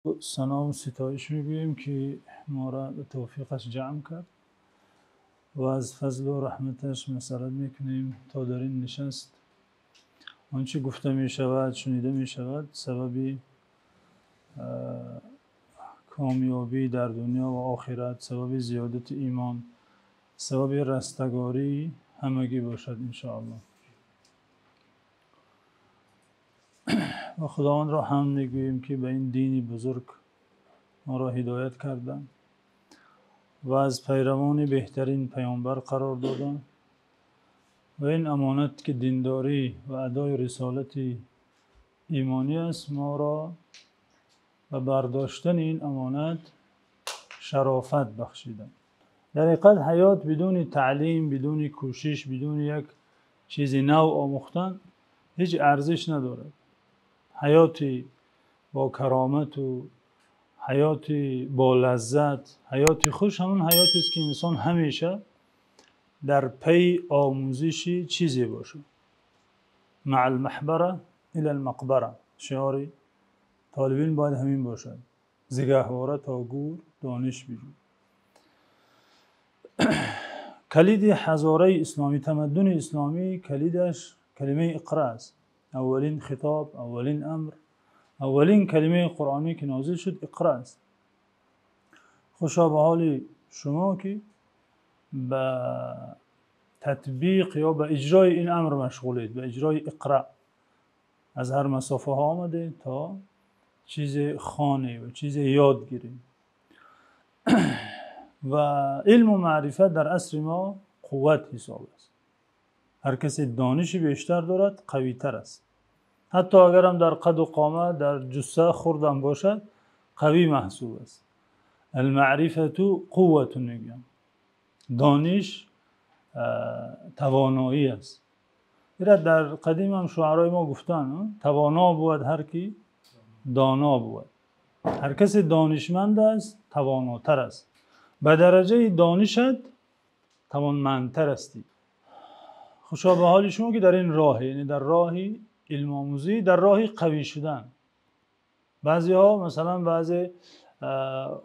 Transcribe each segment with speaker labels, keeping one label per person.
Speaker 1: Сано ва ситоиш мегӯем, ки моро ба тавфиқаш ҷамъ кард ва аз фазлу раҳматаш масаррат мекунем, то дар ин нишаст он чи гуфта мешавад, шунида мешавад, сабаби комёбӣ дар дунё ва охират, сабаби зиёдати имон, сабаби растагории ҳамагӣ бошад, иншооллоҳ. Ва Худовандро ҳамд мегӯем, ки ба ин дини бузург моро ҳидоят карданд ва аз пайравони беҳтарин паёмбар қарор доданд ва ин амонат, ки диндорӣ ва адои рисолати имонӣ аст, моро ба бардоштани ин амонат шарофат бахшиданд. Дар ҳақиқат ҳаёт бидуни таълим, бидуни кӯшиш, бидуни як чизи нав омӯхтан ҳеҷ арзиш надорад. Ҳаёти бо каромат ва ҳаёти бо лаззат, ҳаёти хуш ҳамон ҳаётест, ки инсон ҳамеша дар пайи омӯзиши чизе бошад. Маъал-маҳбара илал-мақбара, шиори толибин бояд ҳамин бошад. Зи гаҳвора то гӯр дониш биҷӯй. Калиди ҳазораи исломӣ, тамаддуни исломӣ, калидаш калимаи иқро аст. Аввалин хитоб, аввалин амр, аввалин калимаи қуръонӣ, ки нозил шуд, иқро аст. Хӯшо ба ҳоли шумо, ки ба татбиқ ё ба иҷрои ин амр машғулед, ба иҷрои иқро. Аз ҳар масофаҳо омадед то чизе хонед ва чизе ёд гиред. Ва илму маърифат дар асри мо қувват ҳисоб аст. Ҳар касе дониши бештар дорад, қавитар аст. Ҳатто агар ҳам дар қаду қомат, дар ҷусса хурд ҳам бошад, қавӣ маҳсуб аст. Ал-маърифату қувватун мегӯянд. Дониш тавоноӣ аст. Инро дар қадим ҳам шуарои мо гуфтанд: тавоно бувад ҳар ки доно бувад. Ҳар касе донишманд аст, тавонотар аст. Ба дараҷаи донишат тавонмандтар ҳастӣ. Хӯшо ба ҳоли шумо, ки дар ин роҳ, яъне дар роҳи илмомӯзӣ, дар роҳи қавӣ шудан. Баъзеҳо масалан баъзе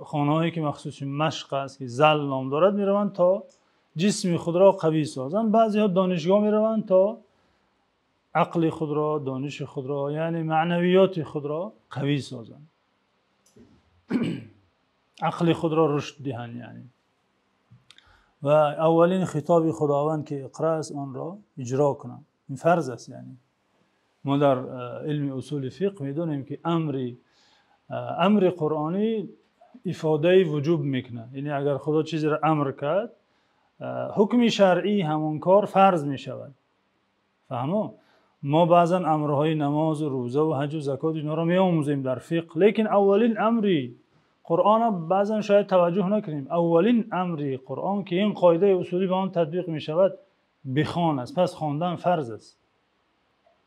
Speaker 1: хонаҳое, ки махсуси машқ аст, ки зал ном дорад, мераванд то ҷисми худро қавӣ созанд. Баъзеҳо донишгоҳ мераванд то ақли худро, дониши худро, яъне маънавиёти худро қавӣ созанд. Ақли худро рушд диҳанд, яъне. Ва аввалин хитоби Худованд, ки иқро аст, онро иҷро кунанд. Ин фарз аст, яъне. Мо дар илми усули фиқҳ медонем, ки амри қуръонӣ ифодаи вуҷуб мекунад. Яъне агар Худо чизеро амр кард, ҳукми шаръии ҳамон кор фарз мешавад. Фаҳмо? Мо баъзан амрҳои намоз ва рӯза ва ҳаҷ ва закот инҳоро меомӯзем дар фиқҳ, лекин аввалин амри Қуръонро баъзан шояд таваҷҷӯҳ накунем. Аввалин амри Қуръон, ки ин қоидаи усулӣ ба он татбиқ мешавад, бихон аст. Пас хондан фарз аст.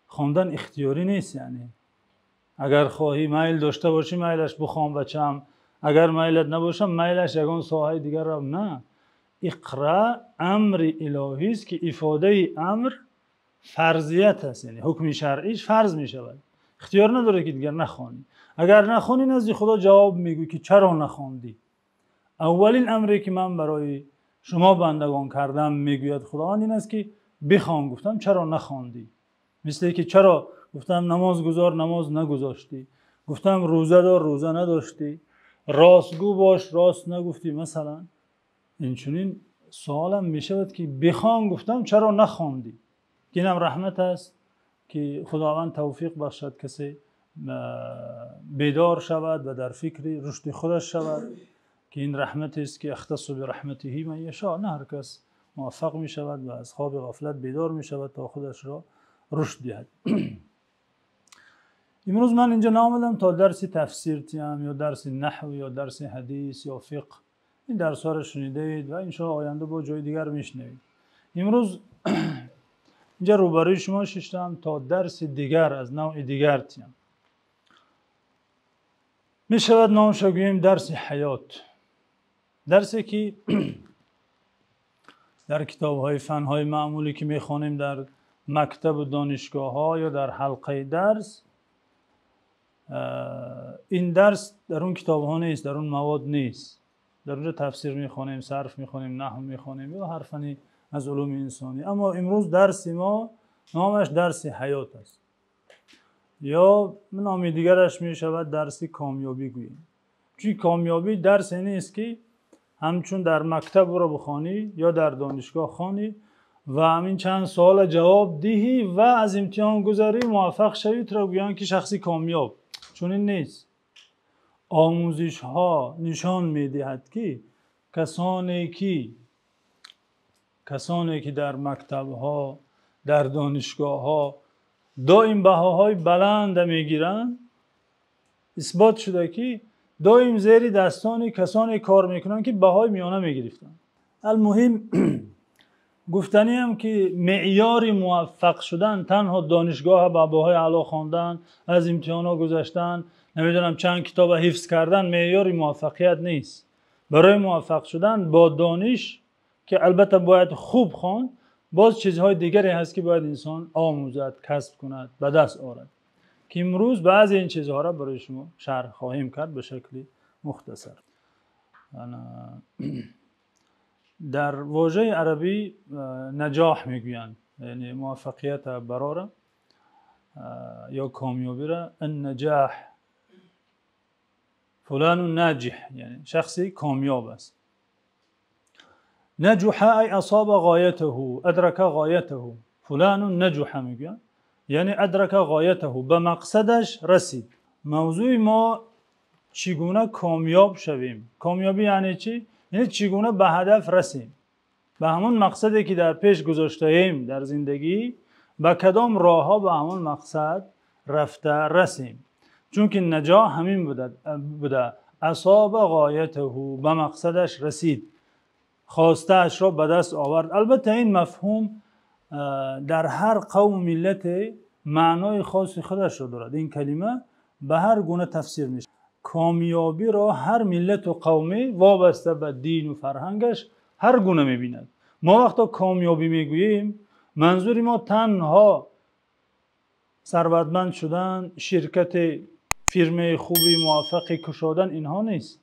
Speaker 1: Хондан ихтиёрӣ нест, яъне. Агар хоҳӣ майл дошта бошӣ, майлаш бихон бачаам. Агар майлат набошад, майлаш ягон соҳаи дигар рав. На. Иқро амри илоҳӣ аст, ки ифодаи амр фарзият аст, яъне ҳукми шаръиаш фарз мешавад. Ихтиёр надорӣ, ки дигар нахонӣ. Агар нахонӣ, назди Худо ҷавоб мегӯӣ, ки чаро нахондӣ. Аввалин амре, ки ман барои шумо бандагон кардам, мегӯяд Худованд, ин аст, ки бихон гуфтам, чаро нахондӣ? Мисли инки чаро гуфтам намоз гузор, намоз нагузоштӣ. Гуфтам рӯза дор, рӯза надоштӣ. Ростгӯ бош, рост нагуфтӣ, масалан. Инчунин саволам мешавад, ки бихон гуфтам, чаро нахондӣ? Ки инам раҳмат аст, ки Худованд тавфиқ бахшад касе бедор шавад ва дар фикри рушди худаш шавад, ки ин раҳматест, ки яхтассу бираҳматиҳи ман яшо. На ҳар кас муваффақ мешавад ва аз хоби ғафлат бедор мешавад то худашро рушд диҳад. Имрӯз ман инҷо наомадам то дарси тафсир диҳам ё дарси наҳв ё дарси ҳадис ё фиқҳ. Ин дарсҳоро шунидаед ва иншоаллоҳ оянда бо ҷои дигар мешунавед. Имрӯз инҷо рӯбарӯи шумо нишастам то дарси дигар аз навъи дигар диҳам. Мешавад номашро гӯем дарси ҳаёт. Дарсе, ки дар китобҳои фанҳои маъмулӣ, ки мехонем дар мактаб ва донишгоҳҳо ё дар ҳалқаи дарс, Ин дарс дар он китобҳо нест, дар он мавод нест. Дар он ҷо тафсир мехонем, сарф мехонем, наҳв мехонем ё ҳар фанне аз улуми инсонӣ. Аммо имрӯз дарси мо номаш дарси ҳаёт аст ё номи дигараш мешавад дарси комёбӣ гӯем. Чун комёбӣ дарсе нест, ки ҳамчун дар мактаб ӯро бихонӣ ё дар донишгоҳ хонӣ ва ҳамин чанд савол ҷавоб диҳӣ ва аз имтиҳон гузарӣ, муваффақ шавӣ, туро гӯянд ки шахси комёб. Чунин нест. Омӯзишҳо нишон медиҳад, ки касоне ки дар мактабҳо, дар донишгоҳҳо доим баҳоҳои баланд мегиранд, исбот шуда, ки доим зери дастони касоне кор мекунанд, ки баҳои миёна мегирифтанд. Алмуҳим, гуфтаниам, ки меъёри муваффақ шудан танҳо донишгоҳ ба баҳои аъло хондан, аз имтиҳонҳо гузаштан, намедонам чанд китобро ҳифз кардан меъёри муваффақият нест. Барои муваффақ шудан бо дониш, ки албатта бояд хуб хонд, боз чизҳои дигаре ҳаст, ки бояд инсон омӯзад, касб кунад, ба даст орад, ки имрӯз баъзе ин чизҳоро барои шумо шарҳ хоҳем кард ба шакли мухтасар. Дар вожаи арабӣ наҷоҳ мегӯянд, яъне муваффақият барора ё комёбиро النجاح. فلان ناجح, яъне шахси комёб аст. نجح أي أصاب غايته، أدرك غايته. فلان نجح мегӯянд, яъне أدرك غايته, ба мақсадаш расид. Мавзӯи мо чӣ гуна комёб шавем. Комёбӣ яъне чӣ? Яъне чӣ гуна ба ҳадаф расем, ба ҳамон мақсаде, ки дар пеш гузоштаем дар зиндагӣ, ба кадом роҳҳо ба ҳамон мақсад рафта расем. Чунки наҷоҳ ҳамин буда: أصاب غايته, ба мақсадаш расид, хостаашро ба даст овард. Албатта, ин мафҳум дар ҳар қавму миллате маънои хоси худашро дорад. Ин калима ба ҳар гуна тафсир мешавад. Комёбиро ҳар миллату қавме вобаста ба дину фарҳангаш ҳар гуна мебинад. Мо вақто комёбӣ мегӯем, манзури мо танҳо сарватманд шудан, ширкати фирмаи хуби муваффақе кушодан, инҳо нест.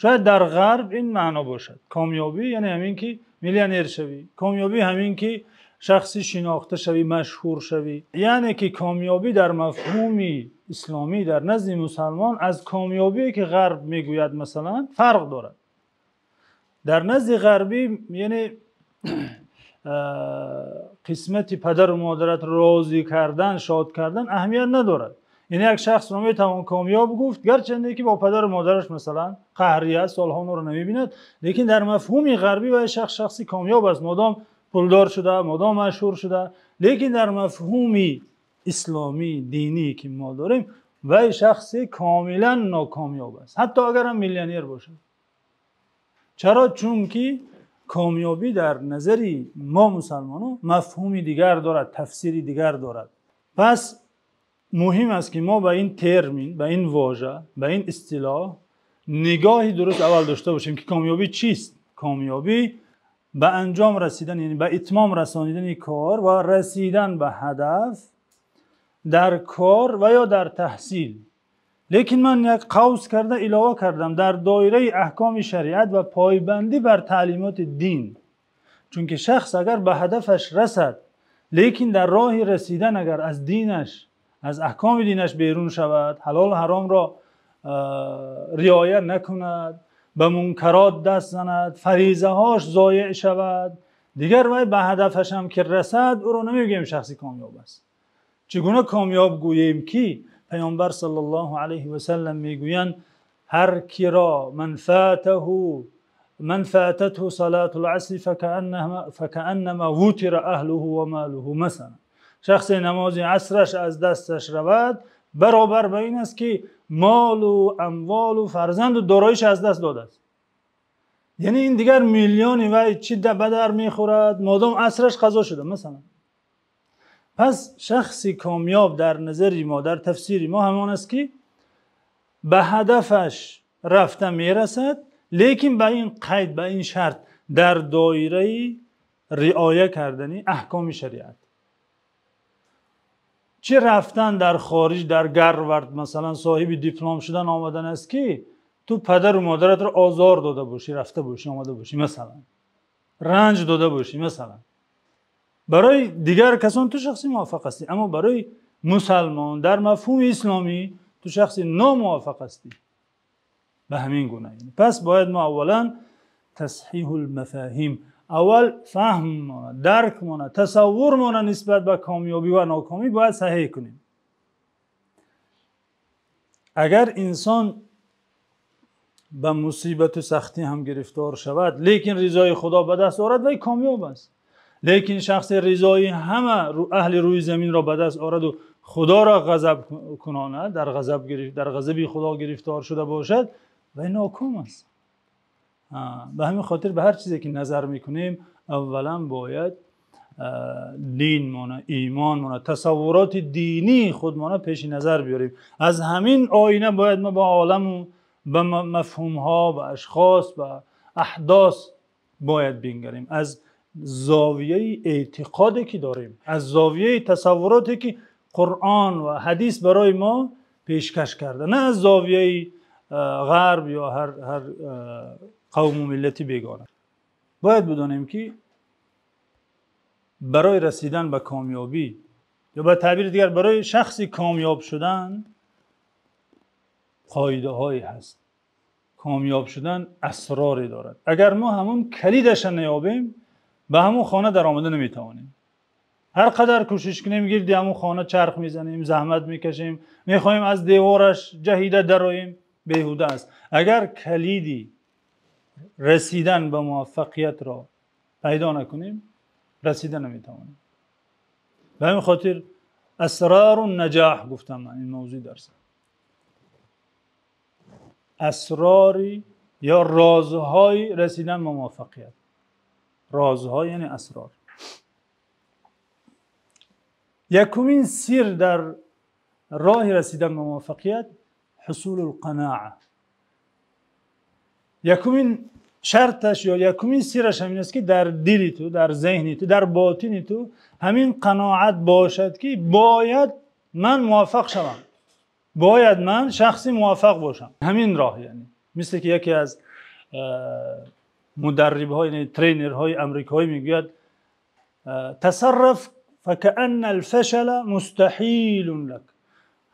Speaker 1: Шояд дар ғарб ин маъно бошад. Комёбӣ яъне ҳамин, ки миллионер шавӣ, комёбӣ ҳамин, ки шахси шинохта шавӣ, машҳур шавӣ. Яъне ки комёбӣ дар мафҳуми исломӣ дар назди мусалмон аз комёбие, ки ғарб мегӯяд, масалан, фарқ дорад. Дар назди ғарбӣ, яъне қисмати падару модарат розӣ кардан, шод кардан аҳамият надорад. Яъне як шахсро метавон комёб гуфт, гарчанде ки бо падару модараш, масалан, қаҳрӣ аст, солҳо онро намебинад, лекин дар мафҳуми ғарбӣ вай шахс шахси комёб аст, модом пулдор шуда, модом машҳур шуда. Лекин дар мафҳуми исломӣ, динӣ, ки мо дорем, вай шахси комилан нокомёб аст, ҳатто агарам миллионер бошад. Чаро? Чунки комёбӣ дар назари мо мусалмонон мафҳуми дигар дорад, тафсири дигар дорад. Пас муҳим аст, ки мо ба ин термин, ба ин вожа, ба ин истилоҳ нигоҳи дуруст аввал дошта бошем, ки комёбӣ чист. Комёбӣ ба анҷом расидан, яъне ба итмом расонидани кор ва расидан ба ҳадаф дар кор ва ё дар таҳсил. Лекин ман як қавс карда илова кардам: дар доираи аҳкоми шариат ва пойбандӣ бар таълимоти дин. Чунки шахс агар ба ҳадафаш расад, лекин дар роҳи расидан агар аз динаш, аз аҳкоми динаш берун шавад, ҳалолу ҳаромро риоя накунад, ба мункарот даст занад, фаризаҳош зоеъ шавад, дигар вай ба ҳадафашам ки расад, ӯро намегӯем шахси комёб аст. Чӣ гуна комёб гӯем, ки паёмбар саллаллоҳу алайҳи васаллам мегӯянд: ҳар киро من فاتته صلاة العصر فكأنما وتر أهله وماله. Масалан, шахсе намози асраш аз дасташ равад, баробар ба ин аст, ки молу амволу фарзанду дороиш аз даст додааст. Яъне ин дигар миллиони вай чӣ ба дар мехӯрад, модом асраш қазо шуда, масалан? Пас шахси комёб дар назари мо, дар тафсири мо ҳамон аст, ки ба ҳадафаш рафта мерасад, лекин ба ин қайд, ба ин шарт: дар доираи риоя кардани аҳкоми шариат. Чӣ рафтан дар хориҷ, дар Гарвард масалан соҳиби диплом шудан омадан аст, ки ту падару модаратро озор дода бошӣ, рафта бошӣ, омада бошӣ, масалан ранҷ дода бошӣ, масалан. Барои дигар касон ту шахси муваффақ ҳастӣ, аммо барои мусулмон дар мафҳуми исломӣ ту шахси номуваффақ ҳастӣ. Ба ҳамин гуна. Пас бояд мо аввалан тасҳеҳул мафоҳим, аввал фаҳмамон, даркамон, тасаввурмон нисбат ба комёбӣ ва нокомӣ бояд саҳеҳ кунем. Агар инсон ба мусибат ва сахтӣ ҳам гирифтор шавад, лекин ризои Худо ба даст орад, вай комёб аст. Лекин шахс ризои ҳама аҳли рӯи заминро ба даст орад ва Худоро ғазаб кунонад, дар ғазаби Худо гирифтор шуда бошад, вай ноком аст. Ба ҳамин хотир ба ҳар чизе ки назар мекунем, аввалан бояд динмон, имонмон, тасаввуроти динии худмон пеши назар биёрем. Аз ҳамин оина бояд мо ба олам ва ба мафҳумҳо, ба ашхос, ба аҳдос бояд бингарем. Аз зовияи эътиқоде ки дорем, аз зовияи тасаввуроте ки Қуръон ва ҳадис барои мо пешкаш карда, на аз зовияи ғарб ё ҳар қавму миллати бегона. Бояд бидонем ки барои расидан ба комёбӣ ё ба таъбири дигар барои шахси комёб шудан қоидаҳое ҳаст. Комёб шудан асроре дорад. Агар мо ҳамон калидашро наёбем, ба ҳамон хона даромада наметавонем. Ҳар қадар кӯшиш кунем, гирди ҳамон хона чарх мезанем, заҳмат мекашем, мехоҳем аз девораш ҷаҳида дароем, беҳуда аст. Агар калиди расидан ба муваффақиятро пайдо накунем, расида наметавонем. Ба ҳамин хотир асрорун наҷоҳ гуфтам ман ин мавзӯи дарс. Асрори ё розҳои расидан ба муваффақият. Розҳо яъне асрор. Якумин сир дар роҳи расидан ба муваффақият ҳусулул қаноат. Якумин шарташ ё якумин сираш ҳамин аст, ки дар дили ту, дар зеҳни ту, дар ботини ту ҳамин қаноат бошад, ки бояд ман муваффақ шавам, бояд ман шахси муваффақ бошам. Ҳамин роҳ, яъне мисли ки яке аз мударрибҳо, яъне тренерҳои амрикоӣ мегӯяд: тасарраф факаанна алфашала мустаҳилун лак.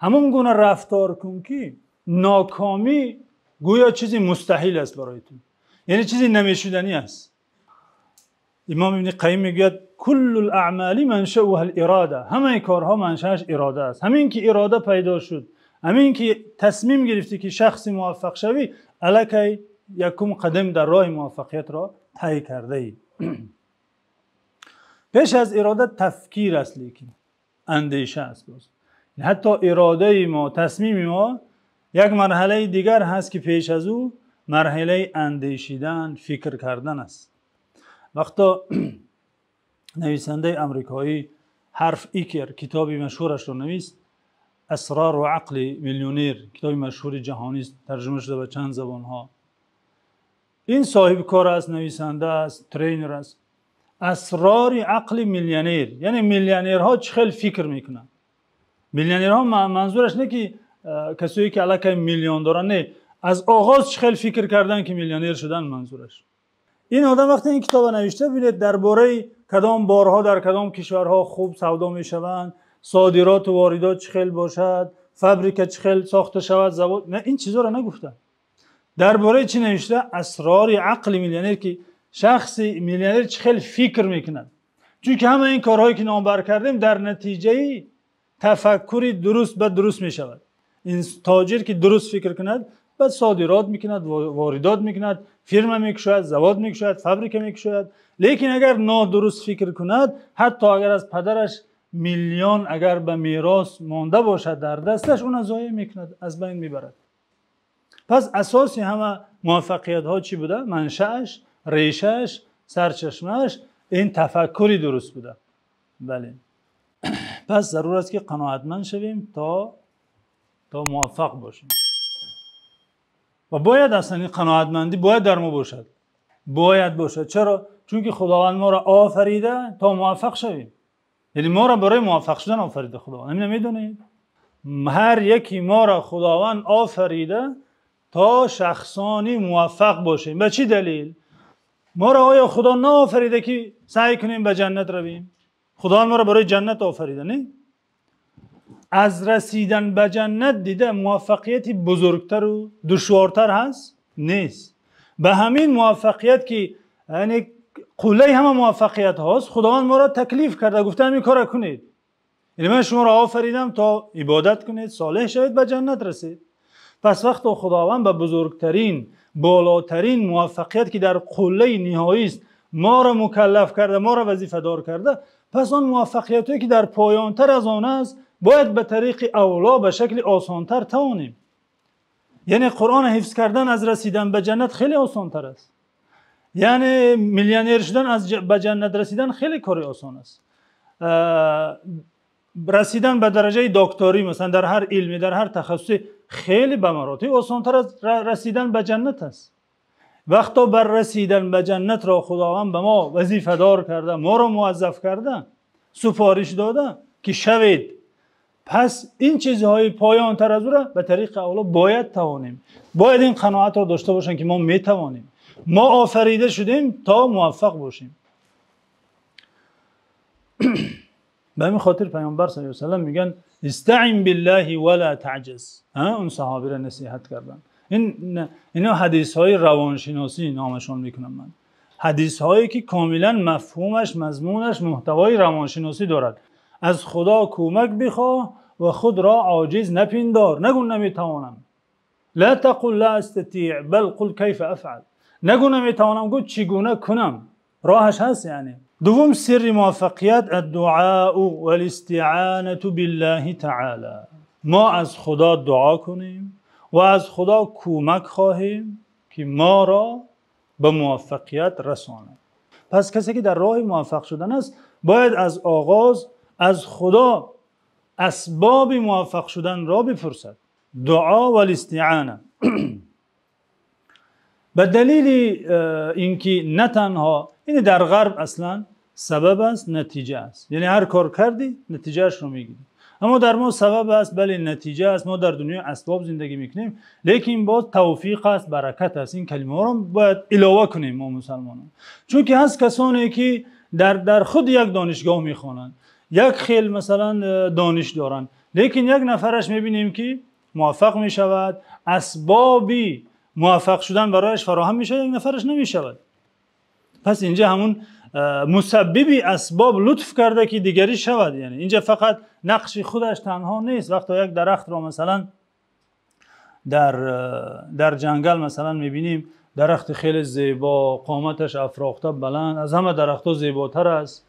Speaker 1: Ҳамон гуна рафтор кун, ки нокомӣ гӯё чизи мустаҳил аст барои ту, яъне чизи намешуданӣ аст. Имом Ибни Қайим мегӯяд: куллул аъмоли маншауҳал ирода. Ҳамаи корҳо маншааш ирода аст. Ҳамин ки ирода пайдо шуд, ҳамин ки тасмим гирифтӣ ки шахси муваффақ шавӣ, алакай якум қадам дар роҳи муваффақиятро тай кардаӣ. Пеш аз ирода тафкир аст, лекин андеша аст. Боз ҳатто иродаи мо, тасмими мо як марҳалаи дигар ҳаст, ки пеш аз ӯ марҳалаи андешидан, фикр кардан аст. Вақто нависандаи амрикоӣ Ҳарв Экер китоби машҳурашро навист, Асрору ақли миллионер, китоби машҳури ҷаҳонист, тарҷума шуда ба чанд забонҳо. Ин соҳибкор аст, нависанда аст, тренер аст. Асрори ақли миллионер, яъне миллионерҳо чӣ хел фикр мекунанд. Миллионерҳо манзураш не ки касое ки аллакай миллион доранд, не, аз оғоз чӣ хел фикр кардан ки миллионер шудан манзураш. Ин одам вақте ин китобро навишта, бинед дар бораи кадом борҳо дар кадом кишварҳо хуб савдо мешаванд, содирот ва воридот чӣ хел бошад, фабрика чӣ хел сохта шавад, завод, не, ин чизҳоро нагуфта. Дар бораи чӣ навишта? Асрори ақли миллионер, ки шахси миллионер чӣ хел фикр мекунад. Чунки ҳама ин корҳое ки номбар кардем дар натиҷаи тафаккури дуруст ба дуруст мешавад. Ин тоҷир ки дуруст фикр кунад, баъд содирот мекунад, воридот мекунад, фирма мекушояд, завод мекушояд, фабрика мекушояд. Лекин агар нодуруст фикр кунад, ҳатто агар аз падараш миллион агар ба мерос монда бошад дар дасташ, онро зоеъ мекунад, аз байн мебарад. Пас асоси ҳама муваффақиятҳо чӣ буда? Маншааш, решааш, сарчашмааш ин тафаккури дуруст буда. Бале. Пас зарур аст ки қаноатманд шавем то муваффақ бошем. Ва бояд аслан ин қаноатмандӣ бояд дар мо бошад. Бояд бошад. Чаро? Чунки Худованд моро офарида то муваффақ шавем. Яъне моро барои муваффақ шудан офарида Худованд. Инро медонед? Ҳар яки моро Худованд офарида то шахсони муваффақ бошем. Ба чӣ далел? Моро оё Худо наофарида ки саъй кунем ба ҷаннат равем? Худованд моро барои ҷаннат офарида, не? Аз расидан ба ҷаннат дида муваффақияти бузургтар ва душвортар ҳаст? Нест. Ба ҳамин муваффақият ки яъне қуллаи ҳама муваффақият ҳаст, Худованд моро таклиф карда, гуфта ҳамин корро кунед. Яъне ман шуморо офаридам то ибодат кунед, солеҳ шавед, ба ҷаннат расед. Пас вақте Худованд ба бузургтарин, болотарин муваффақият ки дар қуллаи ниҳоӣ аст, моро мукаллаф карда, моро вазифадор карда, пас он муваффақиятҳое ки дар поёнтар аз он аст, бояд ба тариқи авло, ба шакли осонтар тавонем. Яъне Қуръонро ҳифз кардан аз расидан ба ҷаннат хеле осонтар аст. Яъне миллионер шудан аз ба ҷаннат расидан хеле кори осон аст. Расидан ба дараҷаи докторӣ масалан дар ҳар илме, дар ҳар тахассусе хеле ба маротиб осонтар аз расидан ба ҷаннат аст. Вақто бар расидан ба ҷаннатро Худованд ба мо вазифадор карда, моро муваззаф карда, супориш дода ки шавед, пас ин чизҳои поёнтар аз ӯро ба тариқи авло бояд тавонем. Бояд ин қаноатро дошта бошем ки мо метавонем. Мо офарида шудем то муваффақ бошем. Ба ҳамин хотир Паёмбар саллаллоҳу алайҳи васаллам мегӯянд истаъин биллаҳи ва ла таъҷаз. Он саҳобиро насиҳат карданд. Ино ҳадисҳои равоншиносӣ номашон мекунам ман. Ҳадисҳое ки комилан мафҳумаш, мазмунаш, муҳтавои равоншиносӣ дорад. Аз Худо кӯмак бихоҳ ва худро оҷиз напиндор. Нагӯ наметавонам. ла тақул ла астатиъ бал қул кайфа афъал. Нагӯ наметавонам, гӯ чӣ гуна кунам. Роҳаш ҳаст яъне. Дуввум сирри муваффақият ад-дуъо вал-истиъонату биллаҳи таъоло. Мо аз Худо дуо кунем ва аз Худо кӯмак хоҳем ки моро ба муваффақият расонад. Пас касе ки дар роҳи муваффақ шудан аст, бояд аз оғоз аз Худо асбоби муваффақ шуданро бипурсад. Дуо вал-истиъона. Ба далели инки на танҳо ин дар ғарб аслан сабаб аст, натиҷа аст. Яъне ҳар кор кардӣ натиҷаашро мегирӣ. Аммо дар мо сабаб аст, бале натиҷа аст. Мо дар дунёи асбоб зиндагӣ мекунем, лекин боз тавфиқ аст, баракат аст. Ин калимаҳоро бояд илова кунем мо мусулмонон. Чунки ҳаст касоне ки дар худ як донишгоҳ мехонанд, як хел масалан дониш доранд, лекин як нафараш мебинем ки муваффақ мешавад, асбоби муваффақ шудан барояш фароҳам мешавад, як нафараш намешавад. Пас инҷо ҳамон мусаббиби асбоб лутф карда ки дигаре шавад. Яъне инҷо фақат нақши худаш танҳо нест. Вақте як дарахтро масалан дар ҷангал масалан мебинем, дарахт хеле зебо, қоматаш афрохта, баланд, аз ҳама дарахтҳо зеботар аст.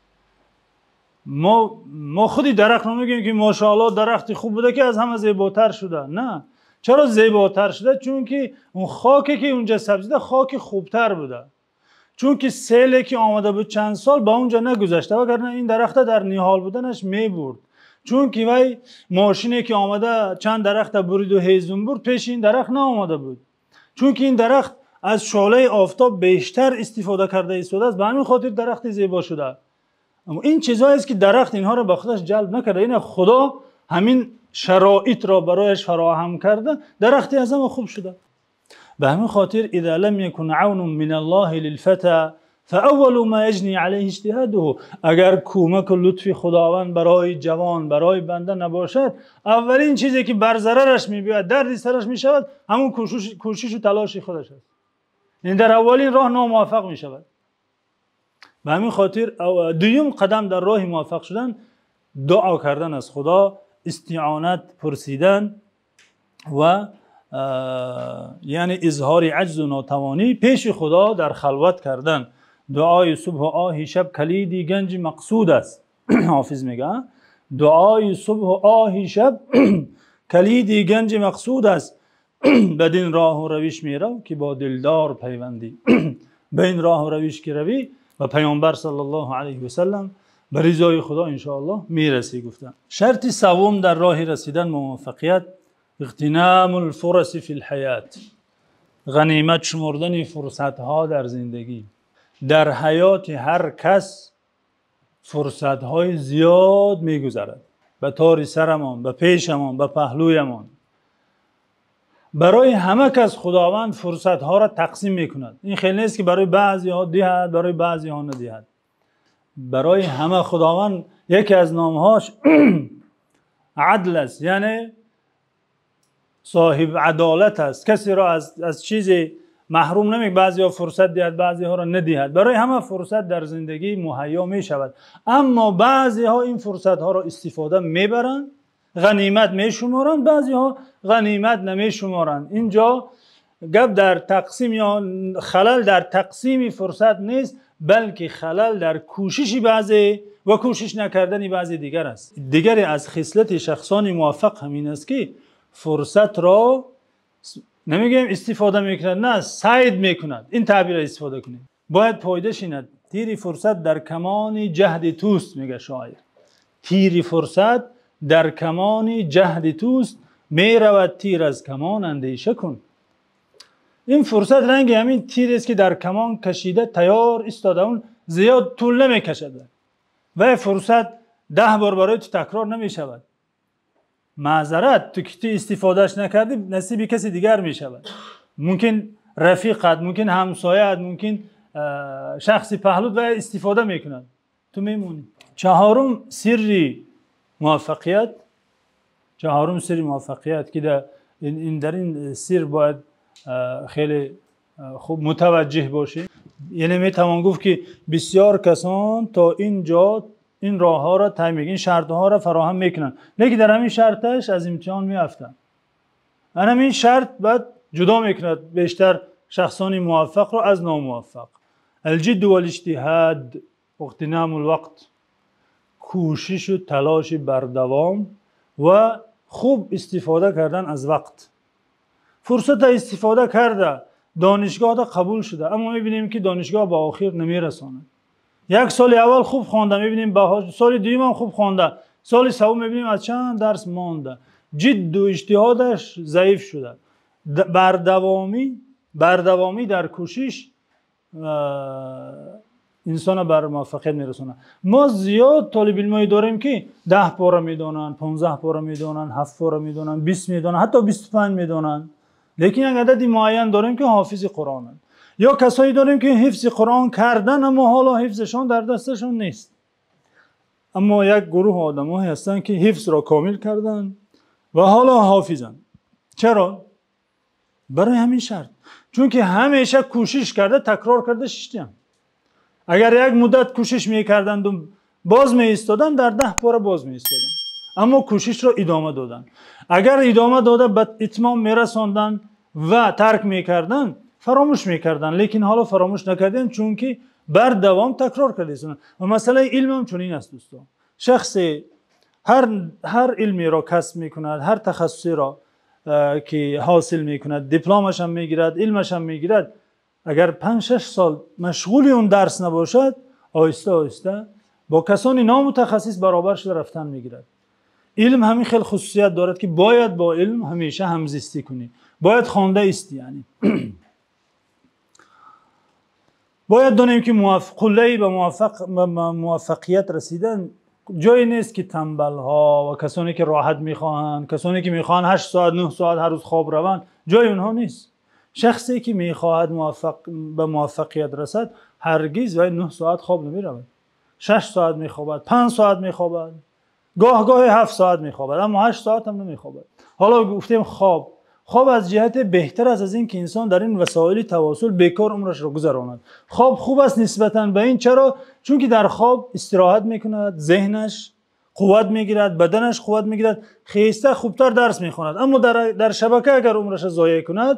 Speaker 1: Мо худи дарахтро мегӯем ки машааллоҳ дарахти хуб буда ки аз ҳама зеботар шуда. На, чаро зеботар шуда? Чунки он хоке ки онҷо сабзида хоки хубтар буда. Чунки селе ки омада буд чанд сол ба онҷо нагузашта, вагарна ин дарахта дар ниҳол буданаш мебурд. Чунки вай мошине ки омада чанд дарахта буриду ҳезум бурд, пеши ин дарахт наомада буд. Чунки ин дарахт аз шолаи офтоб бештар истифода карда истодааст, ба ҳамин хотир дарахти зебо шуда. Аммо ин чизҳоест ки дарахт инҳоро ба худаш ҷалб накарда. Ина Худо ҳамин шароитро барояш фароҳам карда, дарахти аз ҳама хуб шуда. Ба ҳамин хотир إذا لم يكن عون من الله للفتى فأول ما يجني عليه اجتهاده. Агар кӯмак ва лутфи Худованд барои ҷавон, барои банда набошад, аввалин чизе ки бар зарараш мебиёяд, дарди сараш мешавад, ҳамон кӯшиш ва талоши худаш аст. Ин дар аввалин роҳ номуваффақ мешавад. Ба ҳамин хотир дуюм қадам дар роҳи муваффақ шудан дуо кардан аз Худо, истиъонат пурсидан ва яъне изҳори аҷзу нотавонӣ пеши Худо дар халват кардан. Дуои субҳу оҳи шаб калиди ганҷи мақсуд аст. Ҳофиз мегӯяд дуои субҳу оҳи шаб калиди ганҷи мақсуд аст. Бадин роҳу равиш мерав ки бо дилдор пайвандӣ. Ба ин роҳу равиш ки равӣ ва Паёмбар саллаллоҳу алайҳи васаллам ба ризои Худо иншоаллоҳ мерасӣ гуфтанд. Шарти севум дар роҳи расидан ба муваффақият иғтинамул фурас фил ҳаёт, ғанимат шумурдани фурсатҳо дар зиндагӣ. Дар ҳаёти ҳар кас Фурсатҳои зиёд мегузарад ба тори сарамон, ба пешамон, ба паҳлӯямон. Барои ҳама кас Худованд фурсатҳоро тақсим мекунад. Ин хеле нест ки барои баъзеҳо диҳад, барои баъзеҳо надиҳад. Барои ҳама Худованд яке аз номҳояш адл аст, яъне соҳиби адолат аст. Касеро аз чизе маҳрум намекунад. Баъзеҳо фурсат диҳад, баъзеҳоро надиҳад. Барои ҳама фурсат дар зиндагӣ муҳайё мешавад, аммо баъзеҳо ин фурсатҳоро истифода мебаранд, ғанимат мешуморанд, баъзеҳо ғанимат намешуморанд. Инҷо гап дар тақсим ё халал дар тақсими фурсат нест, балки халал дар кӯшиши баъзе ва кӯшиш накардани баъзе дигар аст. Дигаре аз хислати шахсони муваффақ ҳамин аст, ки фурсатро намегӯем истифода мекунад, на, сайд мекунад. Ин таъбирро истифода кунем. Бояд пайдо шинад. Тири фурсат дар камони ҷаҳди туст, мегӯяд шоир. Тири фурсат дар камони ҷаҳди туст, меравад тир аз камон, андеша кун. Ин фурсат ранги ҳамин тир аст, ки дар камон кашида тайёр истода, он зиёд тӯл намекашад ва фурсат 10 бор барои ту такрор намешавад. Маъзарат, ту ки ту истифодааш накардӣ, насиби каси дигар мешавад. Мумкин рафиқат, мумкин ҳамсояат, мумкин шахси паҳлӯт ва истифода мекунад, ту мемонӣ. Чаҳорум сирри муваффақият, чаҳорум сирри муваффақият ки дар ин сир бояд хеле хуб мутаваҷҷеҳ бошем. Яъне метавон гуфт ки бисёр касон то инҷо ин роҳҳоро тай мекунанд, ин шартҳоро фароҳам мекунанд, лекин дар ҳамин шарташ аз имтиҳон меафтанд. Ҳамин шарт баъд ҷудо мекунад бештар шахсони муваффақро аз номуваффақ. Алҷидд вал-иҷтиҳод вақтинамул вақт, кӯшиш ва талоши бардавом ва хуб истифода кардан аз вақт. Фурсатро истифода карда, донишгоҳда қабул шуда, аммо мебинем ки донишгоҳ ба охир намерасонад. Як соли аввал хуб хонда, мебинем соли дуюм ҳам хуб хонда, соли севум мебинем аз чанд дарс монда, ҷидду иҷтиҳодаш заиф шуда. Бардавомӣ дар кӯшиш инсонро бар муваффақият мерасонад. Мо зиёд толибилмое дорем ки 10 пора медонанд, 15 пора медонанд, 7 пора медонанд, 20 медонанд, ҳатто 25 медонанд. Лекин як адади муайян дорем ки ҳофизи Қуръонанд. Ё касое дорем ки ҳифзи Қуръон кардан, аммо ҳоло ҳифзашон дар дасташон нест. Аммо як гурӯҳ одамҳое ҳастанд ки ҳифзро комил карданд ва ҳоло ҳофизанд. Чаро? Барои ҳамин шарт. Чунки ҳамеша кӯшиш карда, такрор карда шиштанд. Агар як муддат кӯшиш мекарданд ва боз меистоданд, дар 10 пора боз меистоданд. Аммо кӯшишро идома доданд. Агар идома дода ба итмом мерасонданд ва тарк мекарданд, фаромӯш мекарданд. Лекин ҳоло фаромӯш накарданд, чунки бардавом такрор кардаанд. Ва масъалаи илм ҳам чунин аст, дӯстон. Шахсе ҳар илмеро касб мекунад, ҳар тахассусеро ки ҳосил мекунад, дипломаш ҳам мегирад, илмаш ҳам мегирад, агар 5-6 сол машғули он дарс набошад, оҳиста оҳиста бо касони номутахассис баробар шуда рафтан мегирад. Илм ҳамин хел хусусият дорад ки бояд бо илм ҳамеша ҳамзистӣ кунӣ, бояд хонда истӣ. Яъне бояд донем ки қуллаи ба муваффақият расидан ҷое нест ки танбалҳо ва касоне ки роҳат мехоҳанд, касоне ки мехоҳанд 8 соат 9 соат ҳар рӯз хоб раванд, ҷои онҳо нест. Шахсе ки мехоҳад ба муваффақият расад, ҳаргиз вай 9 соат хоб намеравад. 6 соат мехобад, 5 соат мехобад, гоҳ-гоҳе 7 соат мехобад, аммо 8 соат ҳам намехобад. Ҳоло гуфтем хоб. Хоб аз ҷиҳате беҳтар аст аз ин ки инсон дар ин васоили тавосул бекор умрашро гузаронад. Хоб хуб аст нисбатан ба ин. Чаро? Чунки дар хоб истироҳат мекунад, зеҳнаш қувват мегирад, баданаш қувват мегирад, хеста хубтар дарс мехонад. Аммо дар шабака агар умрашро зоеъ кунад,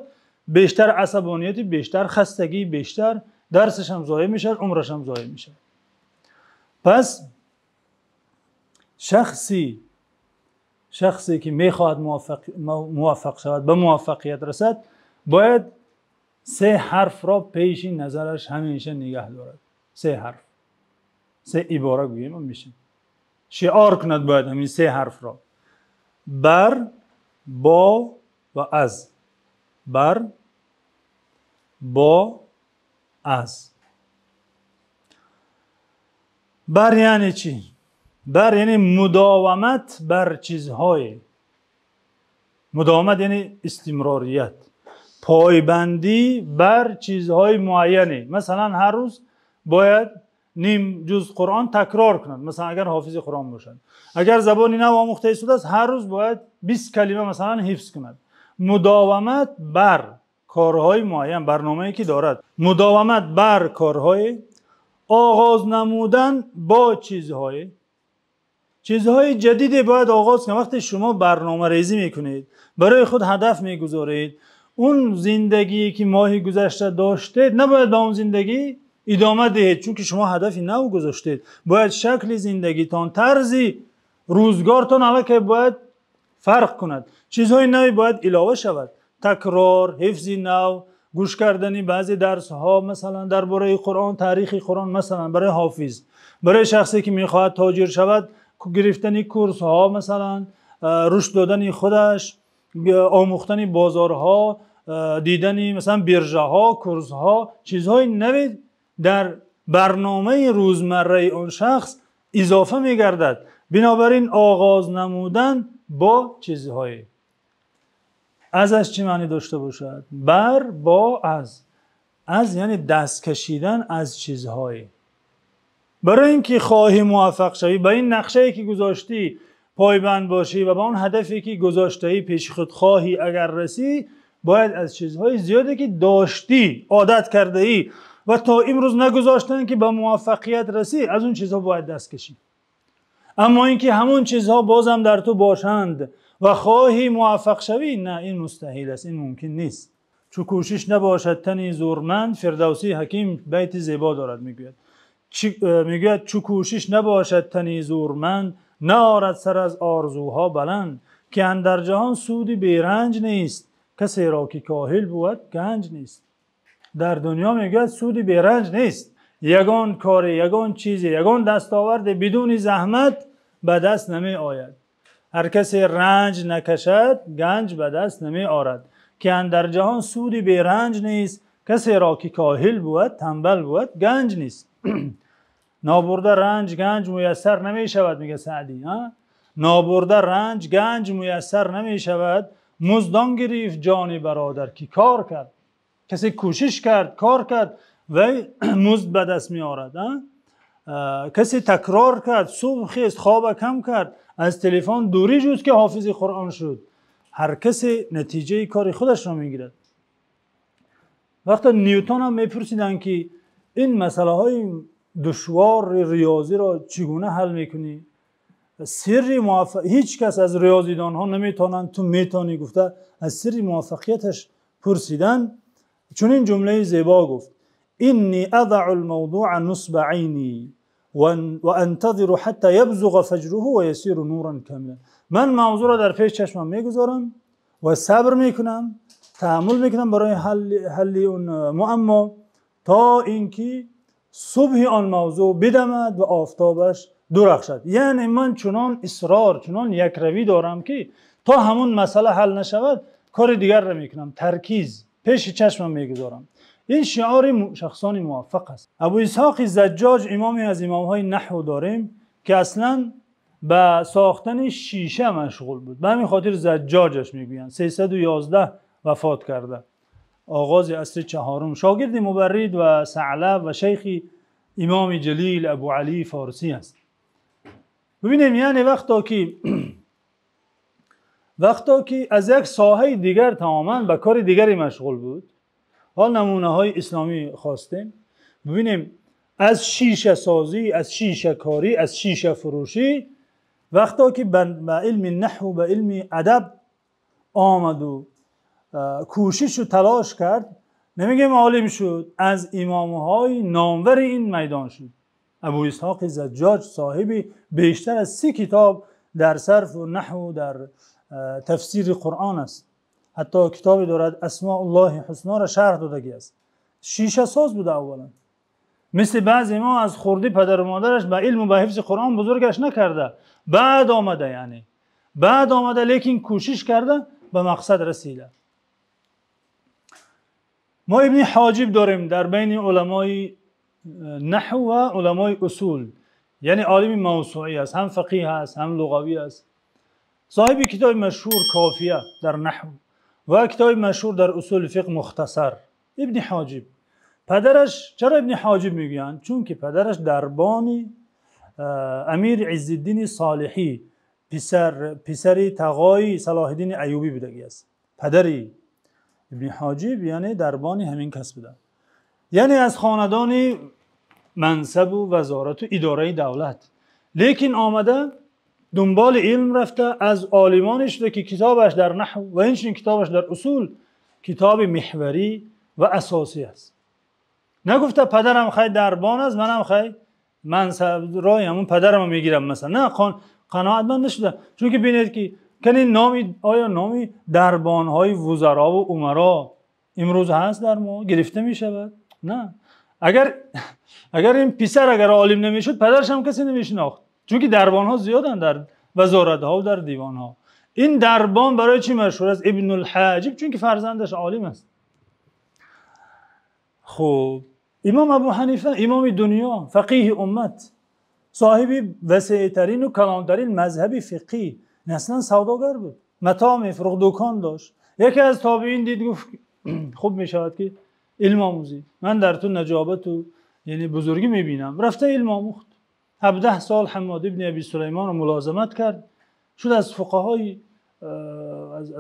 Speaker 1: бештар асабонияти, бештар хастагӣ, бештар дарсаш ҳам зоеъ мешавад, умраш ҳам зоеъ мешавад. Пас шахсе ки мехоҳад муваффақ шавад, ба муваффақият расад, бояд 3 ҳарфро пеши назараш ҳамеша нигаҳ дорад. 3 ҳарф, 3 ибора гӯем мешавад. Шиор кунад бояд ҳамин 3 ҳарфро: бар, бо ва аз. Бар, бо, аз. Бар яъне чӣ? Бар яъне мудовамат бар чизҳое. Мудовамат яъне истимрорият, пойбандӣ бар чизҳои муайяне. Масалан, ҳар рӯз бояд ним ҷузъ Қуръон такрор кунад. Масалан, агар ҳофизи Қуръон бошад, агар забони нав омӯхта шудааст, ҳар рӯз бояд 20 калима масалан ҳифз кунад. Мудовамат бар корҳои муайян, барномае ки дорад, мудовамат бар корҳои, оғоз намудан бо чизҳои, чизҳои ҷадиде бояд оғоз кунад. Вақте шумо барномарезӣ мекунед, барои худ ҳадаф мегузоред, он зиндагие ки моҳи гузашта доштед, набояд ба он зиндагӣ идома диҳед, чунки шумо ҳадафи нав гузоштед. Бояд шакли зиндагитон, тарзи рӯзгортон аллакай бояд фарқ кунад. Чизҳои наве бояд илова шавад. Такрор, ҳифзи нав, гӯш кардани баъзе дарсҳо, масалан дар бораи Қуръон, таърихи Қуръон, масалан барои ҳофиз, барои шахсе ки мехоҳад тоҷир шавад, гирифтани курсҳо, масалан рушд додани худаш, омӯхтани бозорҳо, дидани масалан биржаҳо, курсҳо, чизҳои наве дар барномаи рӯзмарраи он шахс илова мегардад. Бинобар ин оғоз намудан бо чизҳое. Аз чӣ маънӣ дошта бошад? Бар, бо, аз. Аз яъне даст кашидан аз чизҳое. Барои инки хоҳӣ муваффақ шавӣ, ба ин нақшае ки гузоштӣ пойбанд бошӣ ва ба он ҳадафе ки гузоштаӣ пеши худ хоҳӣ агар расӣ, бояд аз чизҳои зиёде ки доштӣ, одат кардаӣ ва то имрӯз нагузоштанд ки ба муваффақият расӣ, аз он чизҳо бояд даст кашӣ. Аммо инки ҳамон чизҳо бозам дар ту бошанд ва хоҳӣ муваффақ шавӣ, не, ин мустаҳил аст, ин мумкин нест. Чу кӯшиш набошад тани зӯрманд, Фирдавсӣ ҳаким байти зебо дорад, мегӯяд. Мегӯяд чу кӯшиш набошад тани зӯрманд, наорад сар аз орзуҳо баланд, ки андар ҷаҳон суди беранҷ нест, касеро ки коҳил буд ганҷ нест. Дар дунё мегӯяд суди беранҷ нест. Ягон коре, ягон чизе, ягон дастоварде бидуни заҳмат ба даст намеояд. Ҳар касе ранҷ накашад ганҷ ба даст намеорад, ки андар ҷаҳон суди беранҷ нест, касеро ки коҳил буд, танбал буд, ганҷ нест. Нобурда ранҷ ганҷ муяссар намешавад, мегӯяд Саъдӣ. Нобурда ранҷ ганҷ муяссар намешавад, муздон гирифт ҷони бародар ки кор кард. Касе кӯшиш кард, кор кард ва музд ба даст меорад. Касе такрор кард, субҳ хест, хоб кам кард, аз телефон дурӣ ҷуст ки ҳофизи Қуръон шуд. Ҳар касе натиҷаи кори худашро мегирад. Вақте Нютон ҳам мепурсиданд ки ин масъалаҳои душвори риёзиро чӣ гуна ҳал мекунӣ? Сирри ҳеҷ кас аз риёзидонҳо наметавонанд, ту метавонӣ гуфта аз сирри муваффақияташ пурсидан. Чунин ҷумлаи зебо гуфт: إني أضع الموضوع نصب عيني وأنتظر حتى يبزغ فجره ويسير نورا كاملا. من موضوع را در پیش چشمم میگذارم و صبر میکنم، تحمل میکنم برای حل اون معما تا اینکه صبح آن موضوع بدمد و آفتابش درخشد. یعنی من چنان اصرار، چنان یکروی دارم که تا همون مسئله حل نشود کار دیگر را میکنم، ترکیز پیش چشمم میگذارم. این شعار شخصان موفق است. ابو اسحاق زجاج امامی از امامهای نحو داریم که اصلا به ساختن شیشه مشغول بود، به همین خاطر زجاجش میگویند. 311 وفات کرده، آغاز عصر چهارم. شاگرد مبرد و ثعلب و شیخ امام جلیل ابو علی فارسی است. ببینیم یعنی وقتا که از یک ساحه دیگر تماما به کار دیگری مشغول بود. حال نمونه های اسلامی خواستیم ببینیم از شیشه سازی، از شیشه کاری، از شیشه فروشی وقتا که به علم نحو، به علم ادب آمد و کوشش و تلاش کرد، نمیگیم عالم شد، از امامهای نامور این میدان شد. ابو اسحاق زجاج صاحب بیشتر از 30 کتاب در صرف و نحو، در تفسیر قرآن است. حتی کتابی دارد اسماء الله حسنا را شرح دادگی است. شیشه ساز بوده اولا. مثل بعضی ما از خردی پدر و مادرش به علم و به حفظ قرآن بزرگش نکرده، بعد آمده، یعنی بعد آمده، لیکن کوشش کرده به مقصد رسیده. ما ابن حاجب داریم در بین علمای نحو و علمای اصول Яъне олими мавсӯъӣ аст, ҳам фақеҳ аст, ҳам луғавӣ аст. Соҳиби китоби машҳур Кофия дар наҳв ва китоби машҳур дар усули фиқҳ Мухтасар. Ибни Ҳоҷиб. Падараш, чаро Ибни Ҳоҷиб мегӯянд? Чунки падараш дарбони Амир Иззуддин Солиҳӣ, писари тағои Салоҳуддин Айюбӣ будааст. Падари Ибни Ҳоҷиб яъне дарбони ҳамин кас буда. Яъне аз хонадони мансаб ва вазорат ва идораи давлат. Лекин омада дунболи илм рафта, аз олимоне шуда ки китобаш дар наҳв ва инчунин китобаш дар усул китоби маҳварӣ ва асосӣ аст. Нагуфта падарам хай дарбон аст, манам хай мансаб роҳи ҳамон падарамро мегирам масалан. На, қаноатманд нашуда. Чунки бинед ки кани номи, оё номи дарбонҳои вузаро ва умаро имрӯз ҳаст дар мо гирифта мешавад? На. Агар ин писар агар олим намешуд, падараш ҳам касе намешинохт. Чунки дарбонҳо зиёданд дар вазоратҳо ва дар девонҳо. Ин дарбон барои чӣ машҳур аст? Ибнул Ҳоҷиб, чунки фарзандаш олим аст. Хуб, Имом Абу Ҳанифа имоми дунё, фақеҳи уммат, соҳиби васеътарин ва калонтарин мазҳаби фиқҳӣ, аслан савдогар буд, матоъ мефурӯхт, дӯкон дошт. Яке аз тобеин дид, гуфт хуб мешавад ки илм омӯзӣ, ман дар ту наҷобат ва яъне бузургӣ мебинам. Рафта илм омӯхт. 17 сол Ҳаммод ибни Абӣ Сулаймонро мулозимат кард, шуд аз фуқаҳои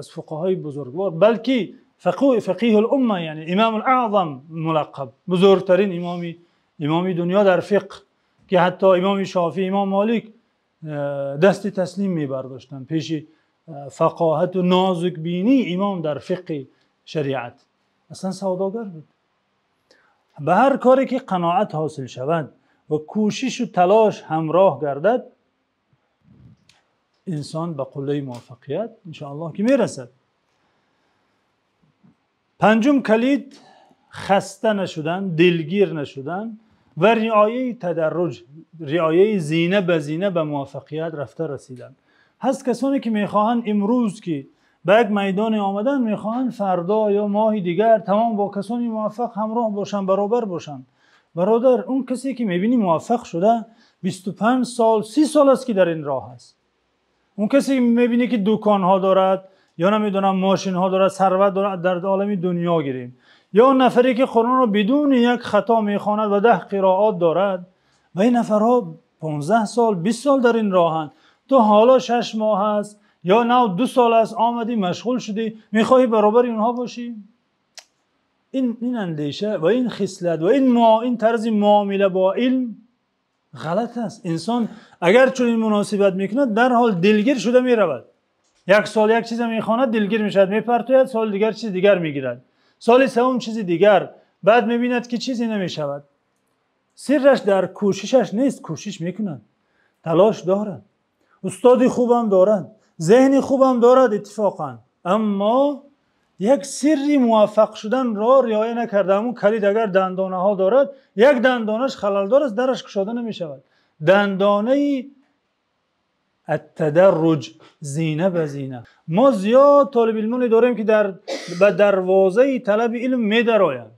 Speaker 1: аз фуқаҳои бузургвор, балки фақеҳул умма, яъне Имомул Аъзам мулаққаб, бузургтарин имоми дунё дар фиқҳ, ки ҳатто Имоми Шофеъӣ, Имом Молик дасти таслим мебардоштанд пеши фақоҳат ва нозукбинии имом дар фиқҳи шариат. Аслан савдогар буд. Ба ҳар коре ки қаноат ҳосил шавад ва кӯшиш ва талош ҳамроҳ гардад, инсон ба қуллаи муваффақият иншоаллоҳ ки мерасад. Панҷум калид, хаста нашудан, дилгир нашудан ва риояи тадарруҷ, риояи зина ба зина ба муваффақият рафта расидан. Ҳаст касоне ки мехоҳанд имрӯз ки ба як майдоне омадан, мехоҳанд фардо ё моҳи дигар тамом бо касони муваффақ ҳамроҳ бошанд, баробар бошанд. Бародар, он касе ки мебинӣ муваффақ шуда, 25 сол, 30 сол аст ки дар ин роҳ аст. Он касе ки мебинӣ ки дӯконҳо дорад ё намедонам мошинҳо дорад, сарват дорад, дар олами дунё гирем. Ё он нафаре ки Қуръонро бидуни як хато мехонад ва 10 қироат дорад, ва ин нафарҳо 15 сол, 20 сол дар ин роҳанд. Ту ҳоло 6 моҳ аст ё 2 сол аст омадӣ, машғул шудӣ, мехоҳӣ баробари онҳо бошӣ? Ин андеша ва ин хислат ва ин тарзи муомила бо илм ғалат аст. Инсон агар чунин муносибат мекунад, дар ҳол дилгир шуда меравад. Як сол як чиза мехонад, дилгир мешавад, мепартояд, соли дигар чизи дигар мегирад, соли севум чизи дигар, баъд мебинад ки чизе намешавад. Сирраш дар кӯшишаш нест, кӯшиш мекунад, талош дорад, устоди хубам дорад, зеҳни хубам дорад иттифоқан, аммо як сирри муваффақ шуданро риоя накарда. Ҳамон калид агар дандонаҳо дорад, як дандонаш халалдор аст, дараш кушода намешавад. Дандонаи ат-тадарруҷ, зина ба зина. Мо зиёд толибилмоне дорем ки ба дарвозаи талаби илм медарояд,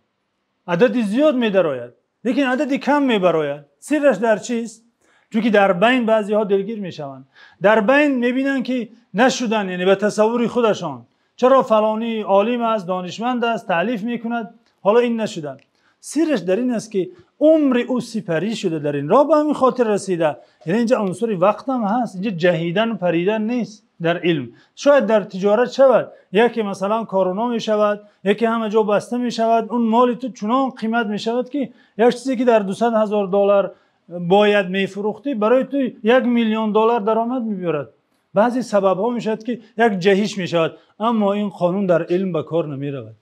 Speaker 1: адади зиёд медарояд, лекин адади кам мебарояд. Сирраш дар чист? Чунки дар байн баъзеҳо дилгир мешаванд, дар байн мебинанд ки нашудан, яъне ба тасаввури худашон чаро фалонӣ олим аст, донишманд аст, таълиф мекунад, ҳоло ин нашудан. Сирраш дар ин аст ки умри ӯ сипарӣ шуда, дар ин роҳ ба ҳамин хотир расида. Яъне инҷа унсури вақт ҳам ҳаст, инҷа ҷаҳидан ва паридан нест дар илм. Шояд дар тиҷорат шавад, яке масалан корона мешавад, яке ҳама ҷо баста мешавад, он моли ту чунон қимат мешавад ки як чизе ки дар $200,000 бояд мефурӯхтӣ, барои ту $1 миллион даромад мебарад. Баъзе сабабҳо мешавад ки як ҷаҳиш мешавад, аммо ин қонун дар илм ба кор намеравад.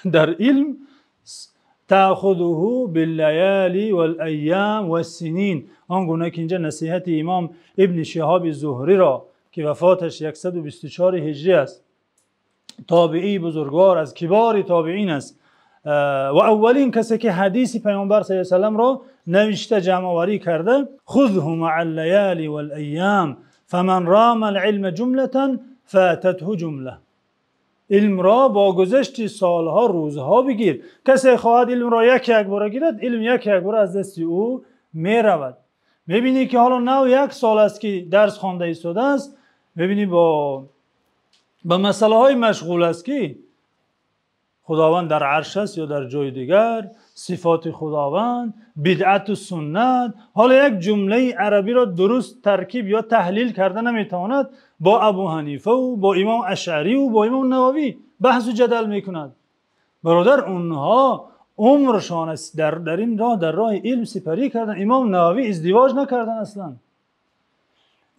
Speaker 1: Дар илм таъхузуҳу биллаёли вал-айём вас-синин. Он гуна ки инҷа насиҳати имом Ибни Шиҳоби Зуҳриро ки вафоташ 124 ҳиҷрӣ аст, тобеии бузургвор аз кибори тобеин аст ва аввалин касе ки ҳадиси паёмбар саллаллоҳу алайҳи васаллам ро навишта ҷамъоварӣ карда, хузҳу маъал-лаёли вал-айём фаман рама ал-илма ҷумлатан фататҳу ҷумла. Илмро бо гузашти солҳо, рӯзҳо бигир. Касе хоҳад илмро як як бора гирад, илм як як бора аз дасти ӯ меравад. Мебинӣ ки ҳоло нав як сол аст ки дарс хонда истодааст, мебинӣ ба масъалаҳои машғул аст ки Худованд дар арш аст ё дар ҷои дигар, сифоти Худованд, бидъат ва суннат. Ҳоло як ҷумлаи арабиро дуруст таркиб ё таҳлил карда наметавонад, бо Абу Ҳанифа ва бо Имом Ашъарӣ ва бо Имом Нававӣ баҳсу ҷадал мекунад. Бародар, онҳо умрашон дар ин роҳ, дар роҳи илм сипарӣ карданд. Имом Нававӣ издивоҷ накарданд асло.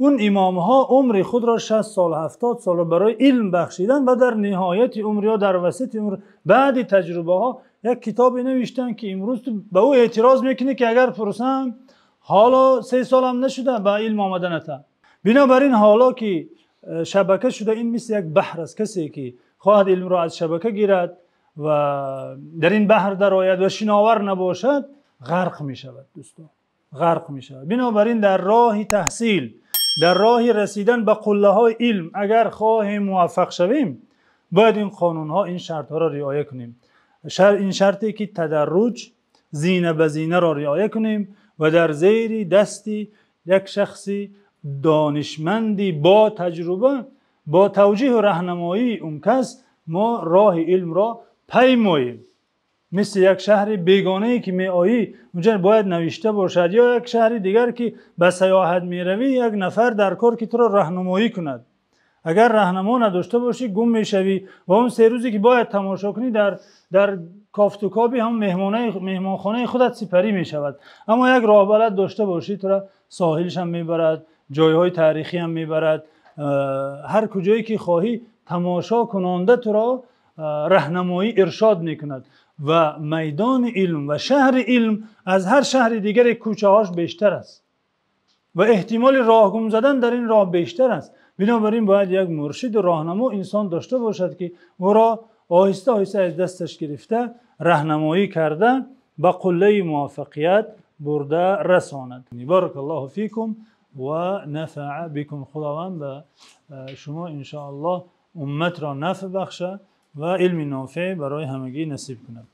Speaker 1: Он имомҳо умри худро 60 сол, 70 сол барои илм бахшиданд ва дар ниҳояти умр ё дар васати умр баъд таҷрибаҳо як китобе навиштанд ки имрӯз ту ба ӯ эътироз мекунӣ ки агар пурсам ҳоло 3 сол ҳам нашуда ба илм омада ната. Бинобар ин ҳоло ки шабака шуда, ин мисли як баҳр аст. Касе ки хоҳад илмро аз шабака гирад ва дар ин баҳр дарояд ва шиновар набошад, ғарқ мешавад дӯстон, ғарқ мешавад. Бинобар ин дар роҳи таҳсил, дар роҳи расидан ба қуллаҳои илм агар хоҳем муваффақ шавем, бояд ин қонунҳо, ин шартҳоро риоя кунем. Ин шарте ки тадарруҷ, зина ба зинаро риоя кунем ва дар зери дасти як шахси донишманди бо таҷриба, бо тавҷеҳ ва роҳнамоии он кас мо роҳи илмро паймоем. Мисли як шаҳри бегонае ки меоӣ, онҷо бояд навишта бошад, ё як шаҳри дигар ки ба сайёҳат меравӣ, як нафар дар кор ки туро роҳнамоӣ кунад. Агар роҳнамо надошта бошӣ гум мешавӣ ва он 3 рӯзе ки бояд тамошо кунӣ дар кофту коби ҳам меҳмонхонаи худат сипарӣ мешавад. Аммо як роҳбалад дошта бошӣ, туро соҳилаш ҳам мебарад, ҷойҳои таърихӣ ҳам мебарад, ҳар куҷое ки хоҳӣ тамошо кунонда туро роҳнамоӣ иршод мекунад. Ва майдони илм ва шаҳри илм аз ҳар шаҳри дигар кӯчаҳояш бештар аст ва эҳтимоли роҳ гум задан дар ин роҳ бештар аст. Бинобар ин бояд як муршид ва роҳнамо инсон дошта бошад ки ӯро оҳиста оҳиста аз дасташ гирифта, роҳнамоӣ карда ба қуллаи муваффақият бурда расонад. Баракаллоҳу фикум ва нафаъа бикум. Худованд ба шумо иншоаллоҳ умматро нафъ бахшад ва илми нофеъ барои ҳамагӣ насиб кунад.